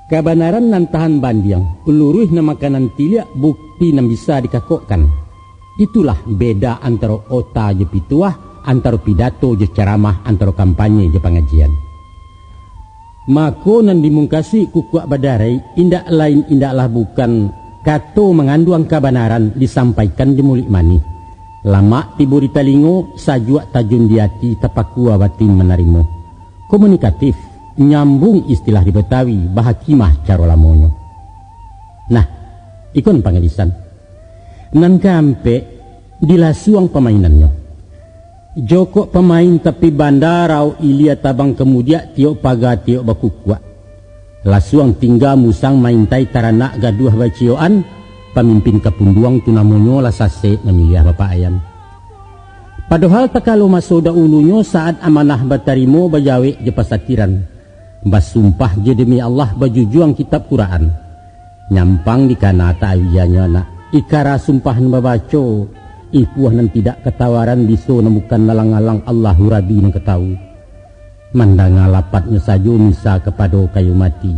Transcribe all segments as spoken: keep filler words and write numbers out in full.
Kabanaran nan tahan bandiang, luruih nan makanan tiliak, bukti nan bisa dikakokkan. Itulah beda antaro ota jo pituah, antaro pidato jo caramah, antaro kampanye jo pangajian. Mako, nan dimungkasuik kukuak badarai, indak lain indaklah bukan kato manganduang kabanaran disampaikan di muluik manih. Lamak tibo di talingo, sajuak tajun di ati, tapakua batin manarimo. Komunikatif, nyambung istilah di Betawi, bahakimah caro lamonyo. Nah, ikon pangalisan. Nan kaampek, dilasuang pamainannyo. Jokok pamain tapi banda, raok ilia tabang kamudiak, tiok paga tiok bakukuak. Lasuang tingga musang maintai taranak gaduah baciyokan, pamimpin kapunduang tu namonyo lah sasek mamiliah bapak ayam. Padohal takalo maso daulunyo saat amanah batarimo bajawek jo pasatiran. Basumpah jo demi Allah bajujuang kitab Quran. Nyampang dikana tak awianyo nak. Ikara sumpah nan babaco, ipuah nan tidak katawaran biso nan bukan nalang-alang Allahu Rabi nan katawu. Mandanga lapatnyo sajo misa kapado kayu mati.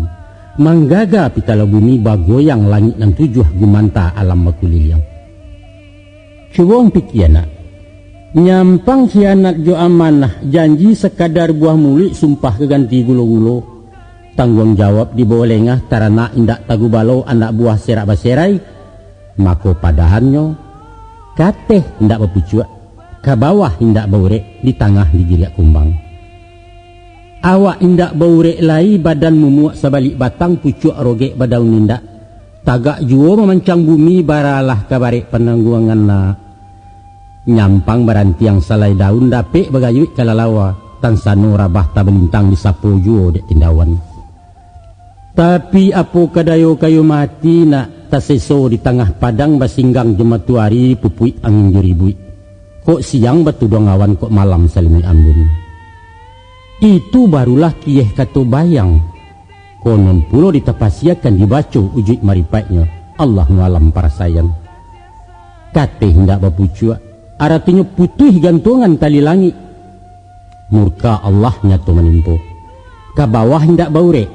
Manggaga pitalo bumi bagoyang langik nan tujuah gumanta alam bakuliliang. Cubo ang pikia nak. Nyampang khianat jo amanah, janji sakadar buah muluik, sumpah ka ganti gulo-gulo. Tangguang jawab di bawah lengah, taranak indak tagubalo, anak buah serak baserai. Mako padahannyo, kateh indak bapucuak, ka bawah indak baurek, di tangah digiriak kumbang. Awak indak baurek lai, badan mumuak sabalik batang, pucuak rogek badaun indak. Tagak juo mamancang bumi, baralah ka barek panangguangan nak. Nyampang barantiang salai daun, dapek bagayuik kalalawa, tansano rabah tabalintang, disapo juo dek tindawan. Tapi apo ka dayo kayu mati nak, taseso di tangah padang, basinggang jo matoari, pupuik angin jo ribuik. Kok siang batuduang awan, kok malam salimuik ambun. Itu barulah kiyeh kato bayang. Konon pulo ditapasiakan, dibaco ujuik maripaiknyo, Allahu alam parasaian. Kateh indak bapucuak, aratinyo putuih gantuangan tali langik. Murka Allah nyato manimpo. Ka bawah indak baurek,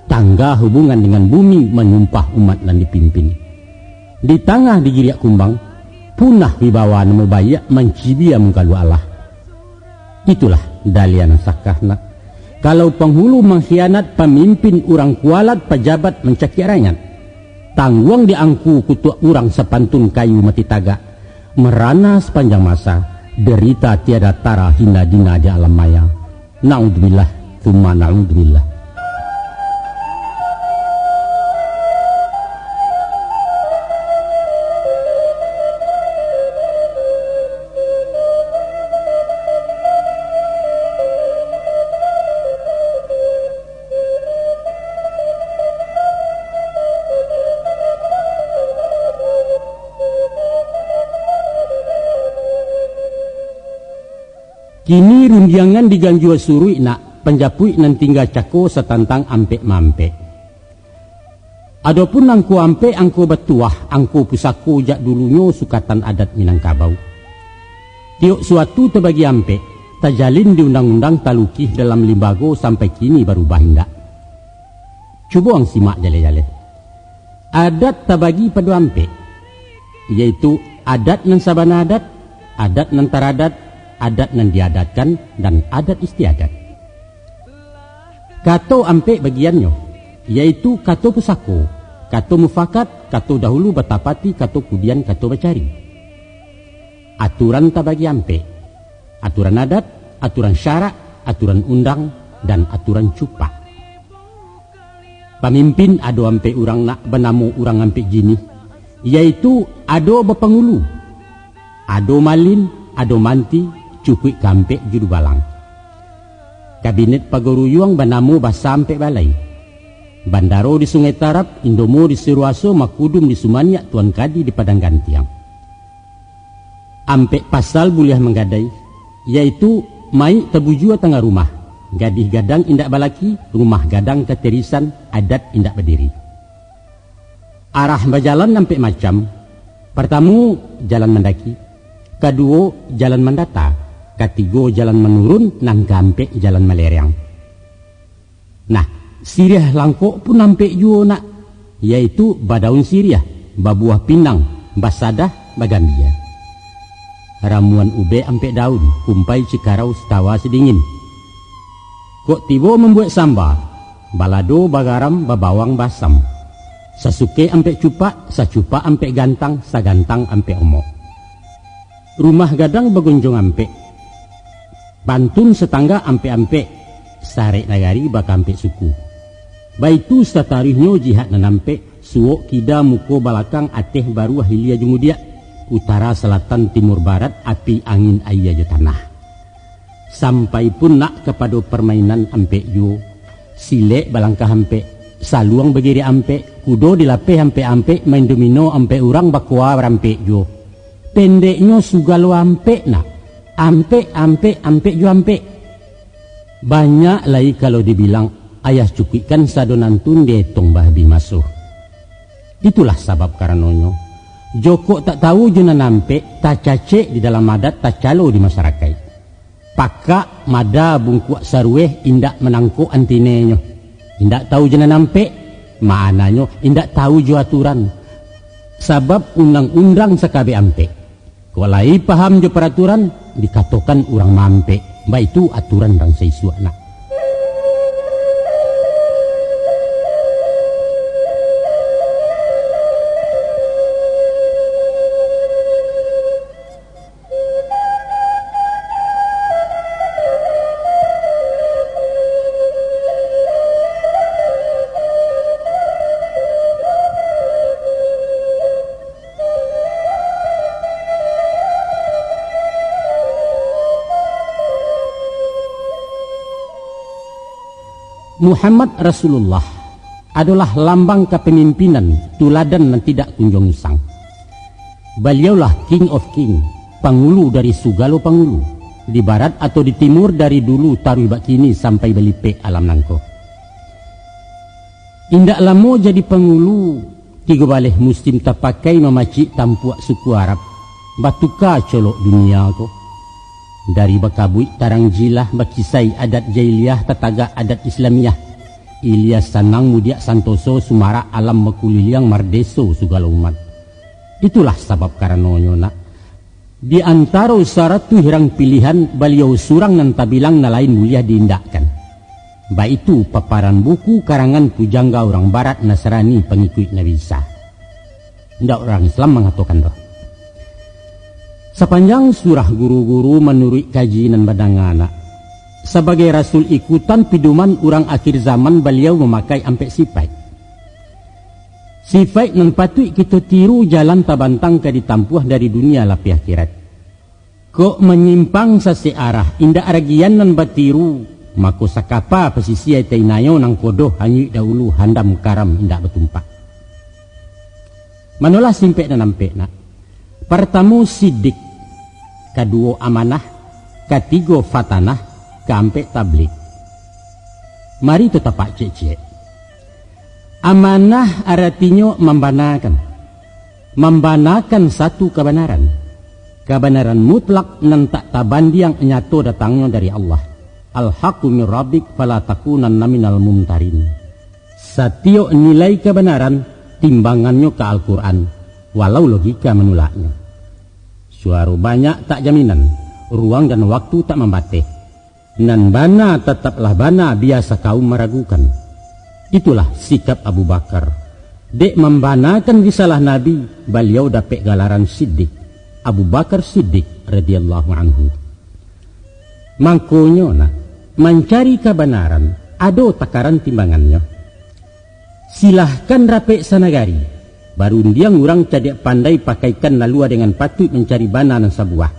tangga hubungan dengan bumi manyumpah umat nan dipimpin. Di tangah digiriak kumbang, punah wibawa namo baiak, mancibia mungkalu Allah. Itulah daliah nan sakah nak. Kalau panghulu mangkhianat, pamimpin urang kualat, pajabat mancakiak rakyat. Tangguang di angku kutuak urang, sapantun kayu mati tagak. Marana sapanjang masa, derita tiada tara, hina dina di alam maya. Naudzubillah, tsumma naudzubillah. Kini rundiangan diganjua suruik nak, panjapuik nan tingga cako satantang ampek-maampek. Adopun angko ampek, angko batuah, angko pusako jak dulunyo sukatan adat Minangkabau. Tiok suatu tabagi ampek, tajalin di undang-undang, talukih dalam limbago, sampai kini barubah indak. Cubo ang simak jaleh-jaleh. Adat tabagi pado ampek, yaitu adat nan sabana adat, adat nan taradat, adat nan diadatkan, dan adat istiadat. Kato ampek bagiannyo, yaitu kato pusako, kato mufakat, kato dahulu batapati, kato kudian, kato bacari. Aturan tabagi ampek, aturan adat, aturan syarak, aturan undang, dan aturan cupak. Pamimpin ado ampek urang nak, banamo urang ampek jinih, yaitu ado bapangulu, ado malin, ado manti, cukuik ka ampek jo dubalang. Kabinet paguruyuang banamo basa ampek balai. Bandaro di Sungai Tarab, indomo di Siruaso, makudum di Sumaniak, tuan kadi di Padang Gantiang. Ampek pasal buliah manggadai, yaitu maik tabujua tangah rumah, gadih gadang indak balaki, rumah gadang katirisan, adat indak badiri. Arah bajalan ampek macam, partamo, jalan mandaki, kaduo, jalan mandata, katigo, jalan manurun, nan kaampek, jalan malereang. Nah, Siriah langkok pun ampek juo nak, yaitu badaun siriah, babuah pinang, basadah, bagambia. Ramuan ubek ampek daun, kumpai cikarau sitawa sidingin. Kok tibo mambuek samba, balado bagaram babawang basam. Sasukek ampek cupak, sacupak ampek gantang, sagantang ampek omok. Rumah gadang bagonjong ampek. Pantun satangga ampek-ampek, sarek nagari bakampek suku. Baitu sataruihnyo jihad nan ampek, suok kida muko balakang ateh baruah hilia jo mudiak, utara salatan timur barat api angin aia jo tanah. Sampai pun nak kapado parmainan ampek juo, silek balangkah ampek, saluang bagiriak ampek, kudo dilapeh ampek-ampek, main domino ampek urang bakoa barampek juo. Pendeknyo sugalo ampek nak. Ampek, ampek, ampek jo ampek. Banyak lai kalau dibilang, ayah cukuikkan sado nantun dietong bahabih maso. Itulah sabab karanonyo, jokok tak tahu jo nan ampek, tacacek di dalam adat, tacalo di masarakaik. Pakak mada bungkuak sarueh indak manangkok antinenyo. Indak tahu jo nan ampek, maknanyo indak tahu jo aturan. Sabab undang-undang sakabek ampek. Kok lai paham jo paraturan, dikatokan urang mampek, baitu aturan rang saisuak nak. Muhammad Rasulullah adolah lambang kapamimpinan, tuladan nan tidak kunjuang usang. Baliaulah King of King, pangulu dari sugalo pangulu, di barat atau di timur, dari dulu taruih bak kini sampai balipek alam nangko. Indak lamo jadi pangulu, tigo baleh musim tapakai mamacik tampuak suku Arab, batuka colok dunia ko. Dari bakabuik tarang jilah, bakisai adat jahiliah, tatagak adat Islamiah. Ilia sanang mudiak santoso, sumarak alam bakuliliang, mardeso sugalo umat. Itulah sabab karanonyo nak, di antaro saratuih rang pilihan, baliau surang nan tabilang nan lain buliah diindakkan. Baitu paparan buku karangan pujangga urang barat Nasrani pangikuik Nabi Isa. Indak urang Islam mangatokan doh. Sapanjang surah guru-guru manuruik kaji nan badanga nak, sabagai rasul ikutan pidoman urang akhir zaman baliau mamakai ampek sipaik. Sipaik nan patuik kito tiru jalan tabantang ka ditampuah dari dunia lapiah akhirat. Kok manyimpang sasek arah, indak ragian nan batiru, mako sakapa pasisia tainayo nangko doh hanyuik dahulu handam karam indak batumpak. Manolah simpek nan ampek nak. Partamo sidik, kaduo amanah, katigo fatanah, kaampek tablik. Mari tatapak ciek-ciek. Amanah aratinyo mambanakan. Mambanakan satu kabanaran. Kabanaran mutlak nan tak tabandiang nyato datangnyo dari Allah. Al-haqqu min rabbik fala takunanna minal mumtarin. Satiok nilai kabanaran, timbangannyo ka Al-Quran, walau logika manulaknyo. Suaro banyak tak jaminan, ruang dan waktu tak mambateh. Nan bana tataplah bana, bia sakaum maragukan. Itulah sikap Abu Bakar. Dek mambanakan risalah Nabi, baliau dapek galaran Siddiq, Abu Bakar Siddiq radhiyallahu anhu. Mangkonyo nah, mancari kabanaran, ado takaran timbangannyo. Silahkan rapek sanagari, barundiang urang cadiak pandai pakaikan lalua dengan patuik mancari bana nan sabuah.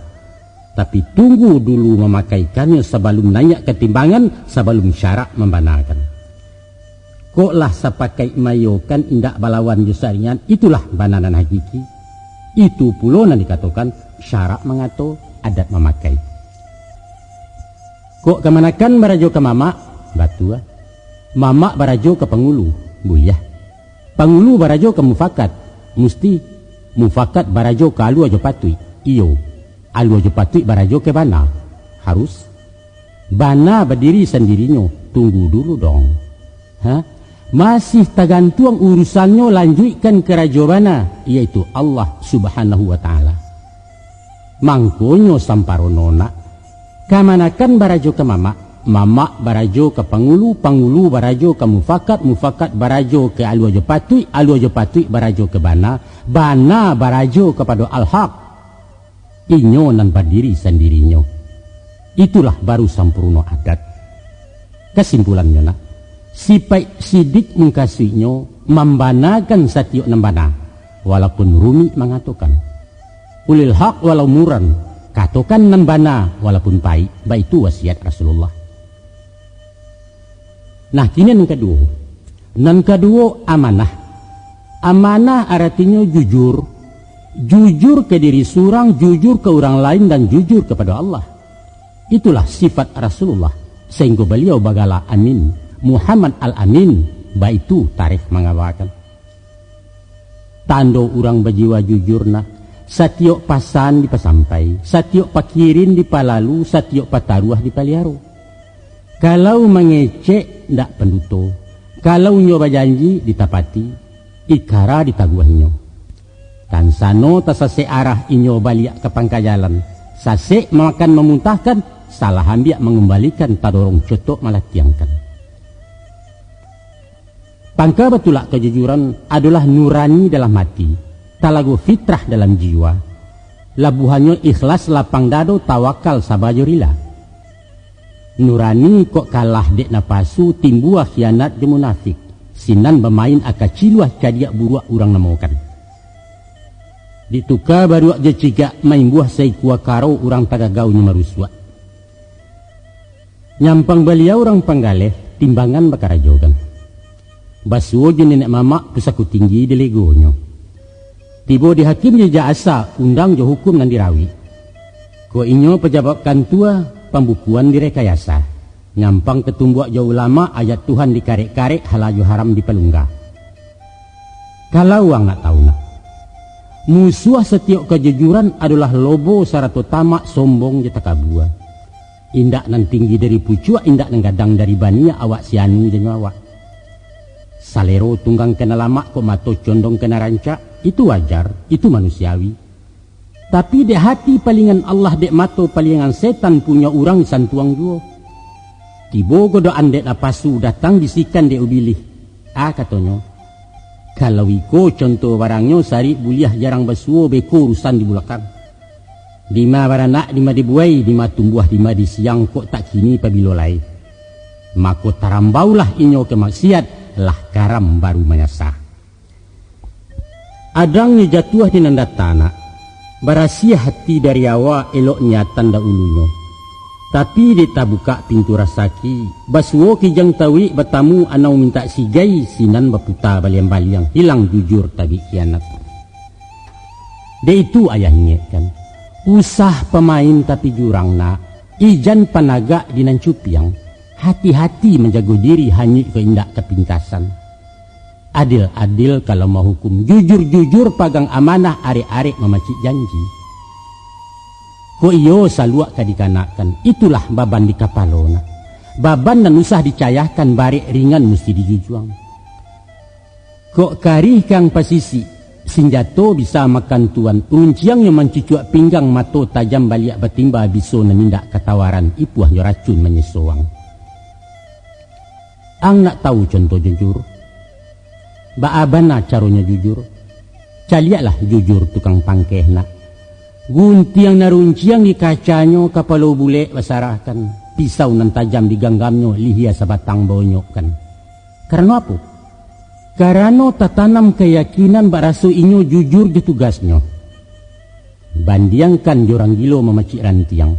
Tapi tunggu dulu mamakai kanyo sabalum naiak ka timbangan, sabalum syarak mambanakan. Kok lah sapakaik mayokan indak balawan jo saringan, itulah bana nan hakiki. Itu pulo nan dikatokan syarak mangato, adat mamakai. Kok kamanakan barajo ka mamak, batua. Mamak barajo ka pangulu, buliah. Pangulu barajo ka mufakat, musti. Mufakat barajo ka alua jo patuik, iyo. Alua jo patuik barajo ka bana, harus. Bana badiri sandirinyo, tunggu dulu dong. Ha? Masih tagantuang urusannyo lanjuikkan ka Rajo bana, yaitu Allah Subhanahu wa Ta'ala. Mangkonyo samparono nak, kamanakan barajo ka mamak, mamak barajo ka pangulu, pangulu barajo ka mufakat, mufakat barajo ka alua jo patuik, alua jo patuik barajo ka bana, bana barajo kapado Al-Haq. Inyo nan badiri sandirinyo. Itulah baru sampurno adat. Kasimpulannyo nak, sipaik sidik mungkasuiknyo mambanakan satiok nan bana, walaupun rumik mangatokan. Ulil haq walau muran, katokan nan bana walaupun paik, baitu wasiat Rasulullah. Nah, kini nan kaduo. Nan kaduo, amanah. Amanah aratinyo jujur. Jujur ka diri surang, jujur ka urang lain, dan jujur kapado Allah. Itulah sifat Rasulullah, sahinggo baliau bagala Amin. Muhammad Al-Amin, baitu tarikh mangabakan. Tando urang bajiwa jujur nak, satiok pasan dipasampai, satiok pakirin dipalalu, satiok pataruah dipaliaro. Kalau mangecek, ndak panduto. Kalau inyo bajanji, ditapati, ikara ditaguahinyo. Tansano tasasek arah inyo baliak ka pangka jalan, sasek mamakan mamuntahkan, salah ambiak mangumbalikan, tadorong cotok malatiangkan. Pangka batulak kajujuran adolah nurani dalam ati, talago fitrah dalam jiwa, labuahannyo ikhlas lapang dado tawakal saba jo rila. Nurani kok kalah dek napasu timbua khianat jo munafik, sinan bamain aka ciluah cadiak buruak urang namokan. Dituka baruak jo cigak maimbuah saikua karo urang tagagaunyo marusuak. Nyampang baliau urang panggaleh, timbangan bakarajokan. Basuo jo nenek mamak pusako tinggi dilegonyo. Tibo di hakim jo jak asa, undang jo hukum nan dirawik. Kok inyo pajabat kantua, pambukuan direkayasa. Nyampang katumbuak jo ulama, ayat Tuhan dikarek-karek, halal jo haram dipalungga. Kalau ang nak tahu nak, musuah satiok kajujuran adolah lobo sarato tamak, sombong jo takabua. Indak nan tinggi dari pucuak, indak nan gadang dari baniak, awak si anu janyo awak. Salero tunggang ka nan lamak, kok mato condong ka nan rancak, itu wajar, itu manusiawi. Tapi dek hati palingan Allah, dek mato palingan setan, punyo urang santuang juo. Tibo godokan dek napasu, datang bisikan dek ubilih. Ah, katonyo, kalau iko conto barangnyo, sarik buliah jarang basuo, beko urusan di bulakang. Dima baranak, dima dibuai, dima tumbuah, dima disiang, kok tak kini pabilo lai. Mako tarambaulah inyo ka maksiat, lah karam baru manyasa. Adangnyo jatuah di nan data nak, barasiah hati dari awak, elok niatan dahulunyo. Tapi dek tabukak pintu rasaki, basuo kijang tauik batamu anau mintak sigai, sinan baputa baliang-baliang, hilang jujur tabik khianat. Dek itu ayah ingekkan, usah pamain tapi jurang nak, ijan panagak di nan cupiang, hati-hati manjago diri hanyuik ko indak kapintasan. Adil-adil kalau mahukum, jujur-jujur pagang amanah, arek-arek mamacik janji. Kok iyo saluak ka dikanakkan, itulah baban di kapalo nak. Baban nan usah dicayahkan, barek ringan musti dijujuang. Kok karih kang pasisik, sinjato bisa makan tuan, runciangnyo mancucuak pinggang, mato tajam baliak batimba, biso nan indak katawaran, ipuahnyo racun manyesoang. Ang nak tahu contoh jujur? Baa bana caronyo jujur? Caliaklah jujur tukang pangkeh nak. Guntiang nan runciang di kacanyo, kapalo bulek basarahkan, pisau nan tajam diganggamnyo, lihia sabatang baonyokkan. Karano apo? Karano tatanam kayakinan baraso inyo jujur jo tugasnyo. Bandiangkan jo urang gilo mamacik rantiang.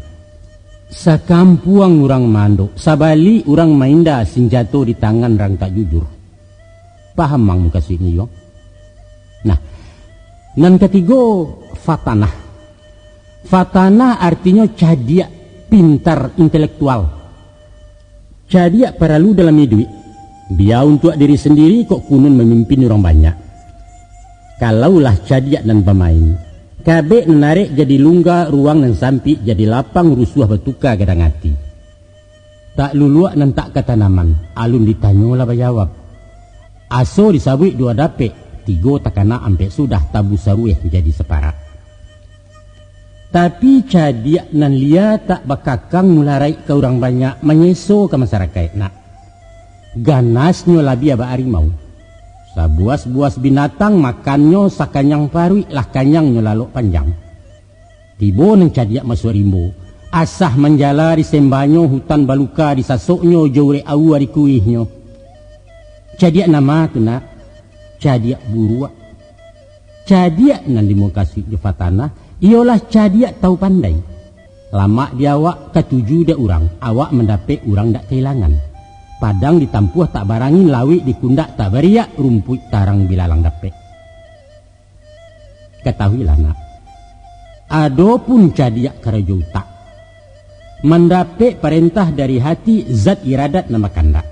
Sakampuang urang maandok, sabalik urang mainda sinjato di tangan urang tak jujur. Paham ang mukasuiknyo? Nah, nan katigo, fatanah. Fatanah artinyo cadiak, pintar, intelektual. Cadiak paralu dalam iduik, bia untuak diri sandiri kok kunun mamimpin urang banyak. Kalau lah cadiak nan bamain, kabek nan arek jadi lungga, ruang nan sampik jadi lapang, rusuah batuka gadang ati. Tak luluak nan tak katanaman, alun ditanyo lah bajawab. Aso disabuik duo dapek, tigo takana ampek sudah tabu sarueh jadi saparak. Tapi cadiak nan lia tak bakakang mularaik ka urang banyak, manyeso ka masarakaik nak. Ganasnyo labiah bak arimau. Sabuas-buas binatang makannyo sakanyang paruik lah kanyangnyo lalok panjang. Tibo nan cadiak masuak rimbo, asah manjala di sembanyo hutan baluka disasoknyo jo urek aua di kuihnyo. Cadiak nama tu nak? Cadiak buruak. Cadiak nan dimukasuik jo fatanah, iyolah cadiak tau pandai. Lamak di awak katuju dek urang, awak mandapek urang dak kailangan. Padang ditampuah tak barangin, lawik dikundak tak bariak, rumpuik tarang bilalang dapek. Katahuilah nak, adopun cadiak karajo utak, mandapek parentah dari hati zat iradat nan bakandak.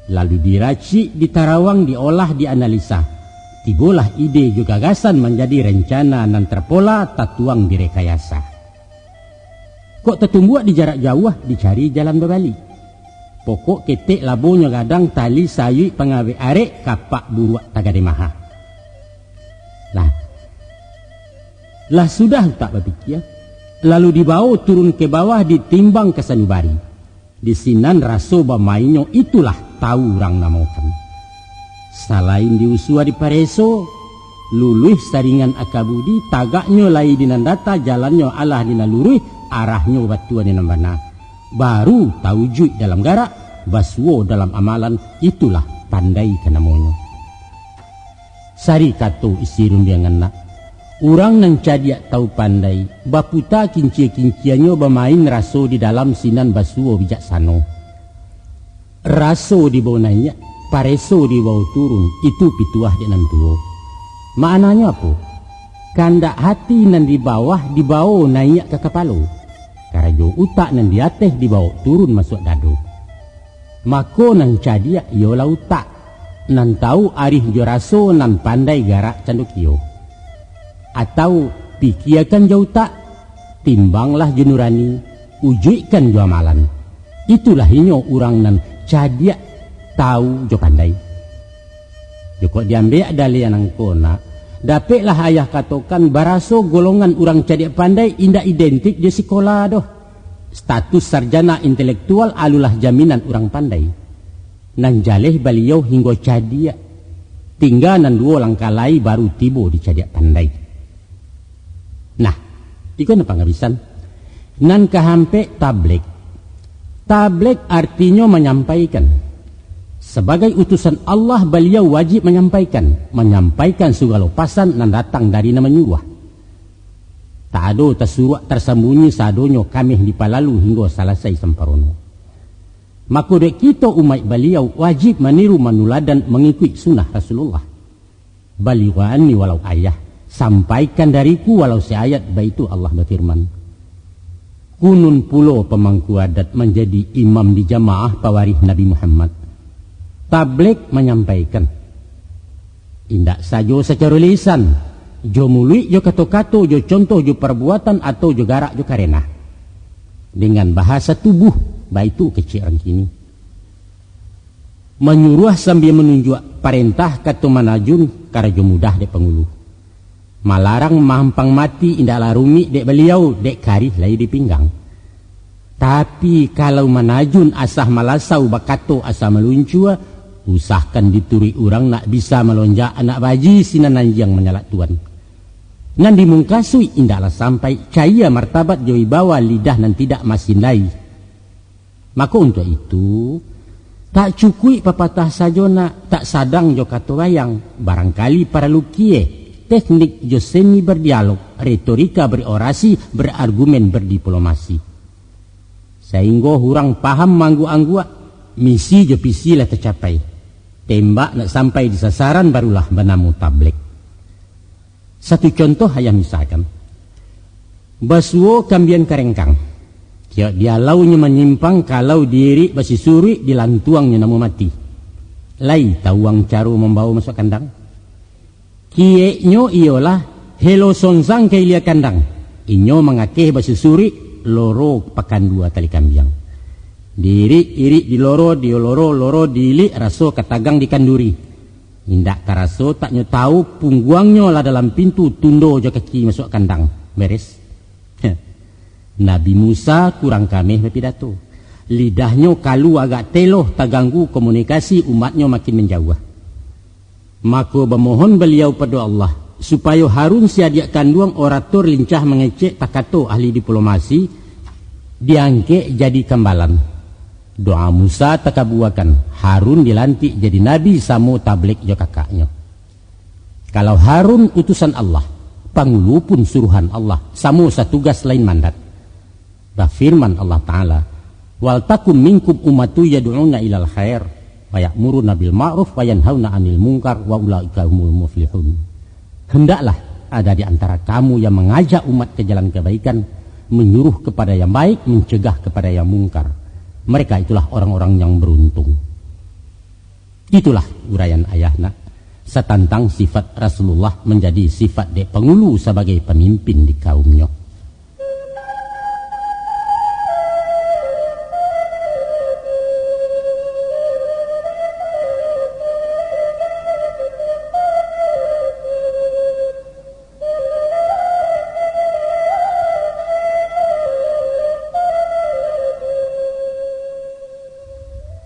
Lalu diracik, ditarawang, diolah, dianalisa. Tibolah ide jo gagasan manjadi rencana nan terpola tatuang di rekayasa. Kok tatumbuak di jarak jauah, dicari jalan babalik. Pokok ketek labonyo gadang, tali sayuik pangawek arek, kapak buruak tagadai maha. Lah, lah sudah utak bapikia, lalu dibawo turun ke bawah, ditimbang ka sanubari. Di sinan raso bamainnyo, itulah tau urang namokan. Salain diusua dipareso, luluih saringan aka budi, tagaknyo lai di nan data, jalannyo alah di nan luruih, arahnyo batua di nan bana. Baru tawujuik dalam garak, basuo dalam amalan, itulah pandai ka namonyo. Sari kato isi rundiangan nak, urang nan cadiak tau pandai, baputa kincia-kincianyo bamain raso di dalam sinan basuo bijaksano. Raso dibawo naiak, pareso dibawo turun, itu pituah dek nan tuo. Maknanyo apo? Kandak hati nan di bawah dibawo naiak ka kapalo, karajo utak nan di ateh dibawo turun masuak dado. Mako nan cadiak iyolah utak, nan tau arih jo raso, nan pandai garak cando kio. Atau pikiakan jo utak, timbanglah jo nurani, ujuikkan jo amalan. Itulah inyo urang nan cadiak, tau jo pandai. Jokok diambiak daliah nangko nak, dapeklah ayah katokan baraso golongan urang cadiak pandai indak identik jo sikola doh. Status sarjana intelektual alulah jaminan urang pandai. Nan jaleh baliau hinggo cadiak. Tingga nan duo langkah lai baru tibo di cadiak pandai. Nah, iko nan pangabisan. Nan kahampek, tablek. Tablek artinyo manyampaikan. Sabagai utusan Allah, baliau wajib manyampaikan, manyampaikan sagalo pasan nan datang dari Nan Manyuruah. Tak ado tasuruak tarsambunyi, sadonyo kameh dipalalu hinggo salasai samparono. Mako, dek kito umaik Baliau wajib maniru manuladan mangikuik sunnah Rasulullah. "Balighu anni walau ayah, sampaikan dariku walau seayat," baitu Allah bafirman. Kunun pulo pamangku adat manjadi imam di jamaah pawarih Nabi Muhammad. Tablek manyampaikan, indak sajo sacaro lisan, jo muluik, jo kato-kato, jo contoh, jo parbuatan, atau jo garak, jo karena. Dengan bahasa tubuh, baitu kecek urang kini. Manyuruah sambia manunjuak, parentah kato manajun, karajo mudah dek pangulu. Malarang mahampang mati indaklah rumik dek Baliau, dek karih lai di pinggang. Tapi, kalau manajun asah malasau, bakato asah maluncua, usahkan dituruik urang nak bisa malonjak anak baji sinan anjiang manyalak tuan. Nan dimungkasuik indaklah sampai, cayia martabat jo wibawa lidah nan tidak masindai. Mako untuak itu, tak cukuik papatah sajo nak, tak sadang jo kato bayang, barangkali paralu kieh, teknik jo seni berdialog, retorika berorasi, berargumen berdiplomasi. Sainggo urang paham maangguak-angguak, misi jo visi lah tacapai. Tembak nak sampai di sasaran barulah banamo tablek. Satu contoh ayah misalkan. Basuo kambian karengkang. Tiok dialaunyo manyimpang, kalau diirik basisuruik, dilantuangnyo namo mati. Lai tawuang caro mambawo masuak kandang? Kieknyo iyolah helo sonsang ka ilia kandang. Inyo mangakeh basisuruik, loro pakandua tali kambiang. Diirik-irik di loro, di loro, loro diilik, raso ka tagang di kanduri. Indak taraso tak nyo tahu, pungguangnyo lah dalam pintu, tundo jo kaki masuak kandang. Beres. Nabi Musa kurang kameh bapidato. Lidahnyo kalu agak teloh, taganggu komunikasi, umatnyo makin manjauah. Mako, bamohon baliau pado Allah, supayo Harun si adiak kanduang orator lincah mangecek, takato ahli diplomasi, diangkek jadi kambalan. Doa Musa takabuakan, Harun dilantik jadi nabi, samo tablik jo kakaknyo. Kalau Harun utusan Allah, pangulu pun suruhan Allah, samo satugas lain mandat. Bafirman Allah Ta'ala, "Wal takum minkum ummatu yad'una ilal khair, wa ya'muruna bil ma'ruf, wa yanhauna 'anil munkar, wa ulaika humul muflihun." Hendaklah ada di antara kamu yang mengajak umat ke jalan kebaikan, menyuruh kepada yang baik, mencegah kepada yang mungkar. Mereka itulah orang-orang yang beruntung. Itulah uraian ayah nak, satantang sifat Rasulullah manjadi sifat dek pangulu sabagai pamimpin di kaumnyo.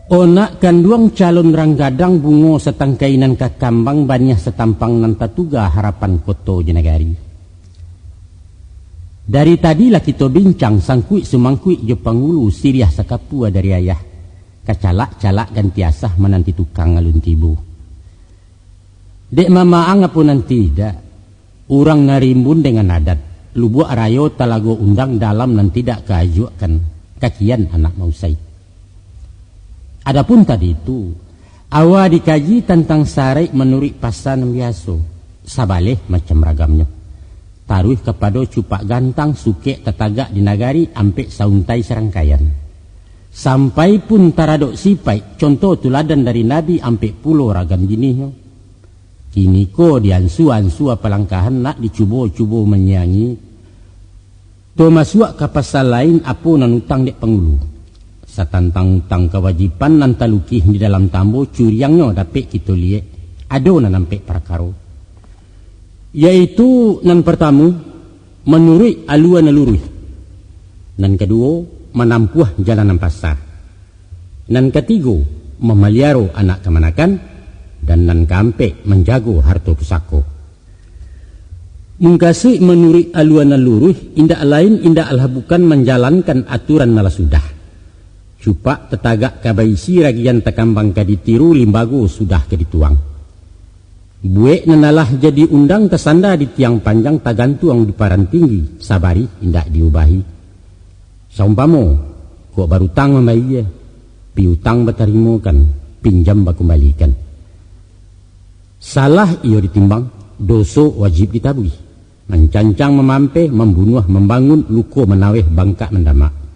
Onak kanduang calon rang gadang, bungo satangkai nan ka kambang, baniah satampang nan tatuga, harapan koto jo nagari. Dari tadi lah kito bincang sangkuik sumangkuik jo pangulu, siriah sakapua dari ayah. Kacalak-calak ganti asah, mananti tukang alun tibo. Dek mamaang apo nan tidak, urang nan rimbun dengan adat, lubuak rayo talago undang, dalam nan tidak kaajuakkan, kakian anak mausai. Adapun tadi tu, awa dikaji tantang saraik manuruik pasa nan biaso, sabaleh macam ragamnyo. Taruih kapado cupak gantang, sukek tatagak di nagari, ampek sauntai sarangkaian. Sampai pun taradok sipaik, contoh tuladan dari Nabi, ampek pulo ragam jinihnyo. Kiniko diansua-ansua palangkahan, nak dicubo-cubo manyiangi. Tamasuak ka pasa lain, apo nan utang dek pangulu. Satantang utang kawajiban nan talukih di dalam tambo, curiangnyo dapek kito liek, ado nan ampek parakaro. Yaitu nan partamu, manuruik alua nan luruih. Nan kaduo, manampuah jalan nan pasa. Nan katigo, mamaliaro anak kamanakan. Dan nan kaampek, manjago harto pusako. Mungkasuik manuruik alua nan luruih, indak lain, indak alah bukan, manjalankan aturan nan lah sudah. Cupak tatagak ka baisi, ragian takambang ka ditiru, limbago sudah ka dituang. Buek nan alah jadi undang, tasanda di tiang panjang, tagantuang di paran tinggi, sabarih indak diubahi. Saumpamo, kok barutang mambayia, piutang batarimokan, pinjam bakumbalikan. Salah iyo ditimbang, doso wajib ditabuih. Mancancang mamampeh, mambunuah mambangun, luko manaweh, bangkak mandamak.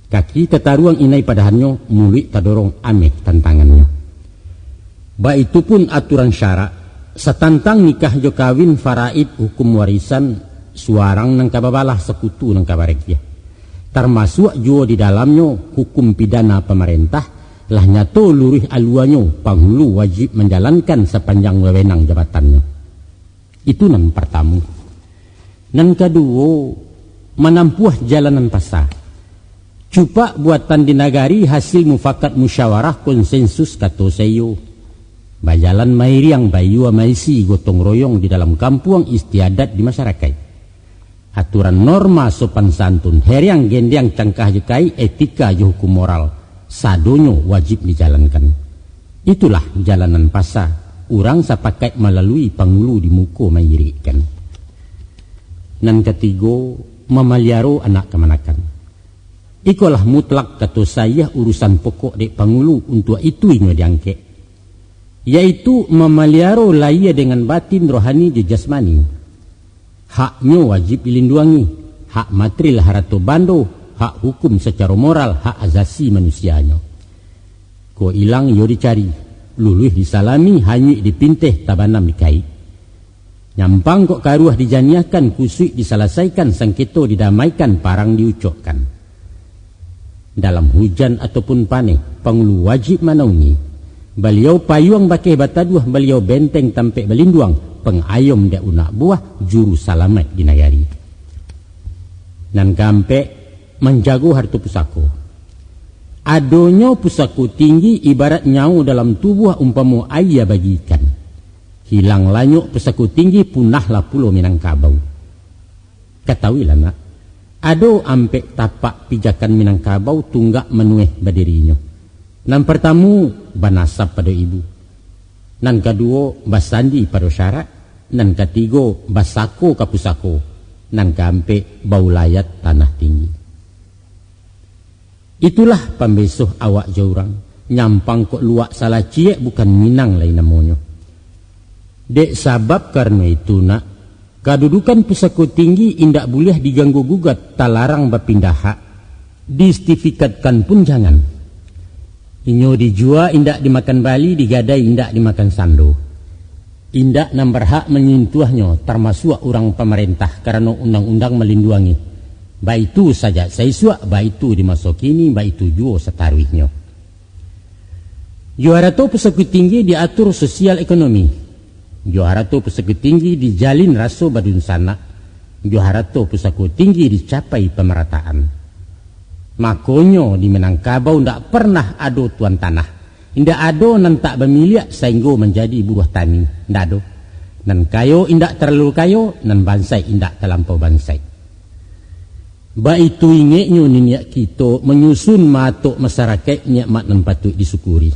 Kaki tataruang inai padahannyo, muluik tadorong ameh tantangannyo. Baitu pun aturan syarak, satantang nikah jo kawin, faraid, hukum warisan, suarang nan ka babalah, sakutu nan ka barekiah. Tarmasuak juo di dalamnyo hukum pidana pamarentah, lah nyato luruih aluanyo, panghulu wajib manjalankan sapanjang wewenang jabatannyo. Itu nan partamu. Nan kaduo, manampuah jalan nan pasa. Cupak buatan di nagari, hasil mufakat musyawarah, konsensus kato saiyo. Bajalan mairiang, bayua maisi, gotong royong di dalam kampuang, istiadat di masyarakaik. Aturan norma sopan santun, heriang gendiang cangkah jo kaik, etika jo hukum moral, sadonyo wajib dijalankan. Itulah jalan nan pasa, urang sapakaik malalui, pangulu di muko mairikkan. Nan katigo, mamaliaro anak kamanakan. Ikolah mutlak kato saiah, urusan pokok dek pangulu, untuak itu inyo diangkek, yaitu mamaliaro lahia dengan batin, rohani jo jasmani. Haknyo wajib dilinduangi, hak materil harato bando, hak hukum sacaro moral, hak azasi manusianyo. Kok ilang iyo dicari, luluih disalami, hanyuik dipinteh, tabanam dikaik. Nyampang kok karuah dijaniahkan, kusuik disalasaikan, sangketo didamaikan, parang diucokkan. Dalam hujan ataupun paneh, pangulu wajib manaungi. Baliau payuang bakeh bataduah, baliau benteng tampek balinduang, pangayom dek unak buah, juru salamaik di nagari. Nan kaampek, manjago harto pusako. Adonyo pusako tinggi ibarat nyawo dalam tubuah umpamo aia bagi ikan. Hilang lanyok pusako tinggi, punahlah pulo Minangkabau. Katahuilah nak, ado ampek tapak pijakan Minangkabau tunggak manueh badirinyo. Nan partamu, banasab pado ibu. Nan kaduo, basandi pado syarak. Nan katigo, basako ka pusako. Nan kaampek, baulayat tanah tinggi. Itulah pambesoh awak jo urang, nyampang kok luak salaciek bukan Minang lai namonyo. Dek sabab karano itu nak, kadudukan pusako tinggi indak buliah diganggu gugat, talarang bapindah hak, disertifikatkan pun jangan. Inyo dijua indak dimakan bali, digadai indak dimakan sando. Indak nan barhak manyentuahnyo, tarmasuak urang pamarentah, karano undang-undang malinduangi. Baitu sajak saisuak, baitu di maso kini, baitu juo sataruihnyo. Jo harato pusako tinggi diatur sosial ekonomi. Jo harato pusako tinggi dijalin raso badunsanak. Jo harato pusako tinggi dicapai pamarataan. Makonyo di Minangkabau ndak parnah ado tuan tanah. Indak ado nan tak bamiliak sainggo manjadi buruah tani, ndak ado. Nan kayo indak talalu kayo, nan bansaik indak talampau bansaik. Baitu ingeknyo niniak kito manyusun maatok masarakaik nikmat nan patuik disyukuri.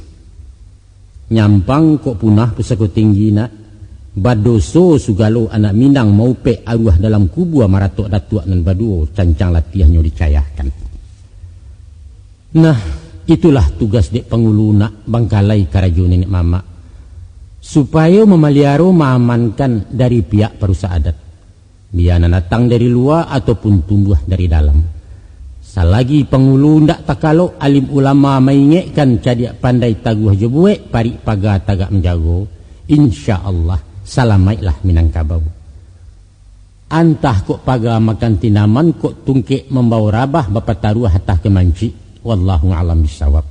Nyampang kok punah pusako tinggi nak, badoso sugalo anak Minang maupek aruah dalam kubua maratok datuak nan baduo cancang latiahnyo dicayahkan. Nah, itulah tugas dek pangulu nak bangkalai karajo nenek mamak, supayo mamaliaro maamankan dari pihak parusak adat. Bia nan datang dari lua ataupun tumbuah dari dalam. Salagi pangulu ndak takalok, alim ulama maingekkan cadiak pandai taguah jo buek, parik paga tagak manjago, insya Allah, salamaiklah Minangkabau. Antah kok paga makan tinaman, kok tungkek mambao rabah bapataruah atah ka mancik. Wallahu a'lam bishawab.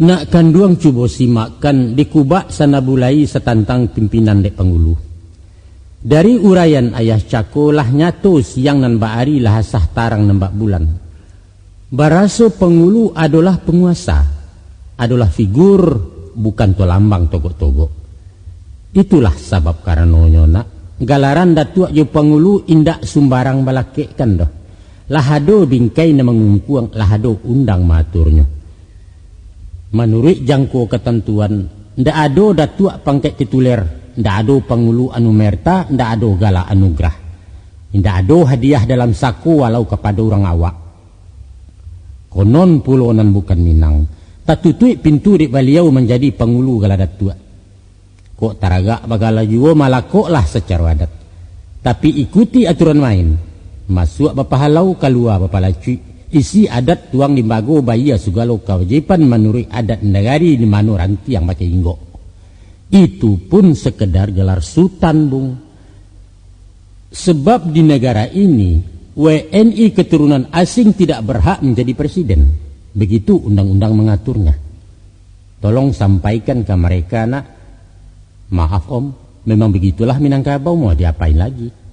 Nak kanduang cubo simakkan di kubak sanabulai satantang pimpinan dek pangulu. Dari uraian ayah cako lah nyato siang nan baari lah asah tarang nan bak bulan. Baraso pangulu adolah panguasa, adolah figur, bukan to lambang togok-togok. Itulah sabab karanonyo nak, galaran datuak jo pangulu indak sumbarang balakekkan doh. Lah ado bingkai nan mangungkuang, lah ado undang maaturnyo. Manuruik jangko katantuan, ndak ado datuak pangkek tituler, ndak ado pangulu anu merta, ndak ado galak anugerah. Indak ado hadiah dalam sako walau kapado urang awak. Konon pulo nan bukan Minang, tatutuik pintu dek baliau manjadi pangulu gala datuak. Kok taragak bagala juo, malakoklah sacaro adat. Tapi ikuti aturan main. Masuak bapahalau, kalua bapalacuik. Isi adat tuang limbago, bayia sugalo kawajiban manuruik adat nagari di mano rantiang pakai inggok. Itu pun sekedar gelar sutan, Bung. Sebab di negara ini, W N I keturunan asing tidak berhak menjadi presiden. Begitu undang-undang mengaturnya. Tolong sampaikan ka mereka, nak. Maaf, Om, memang begitulah Minangkabau, mau diapain lagi?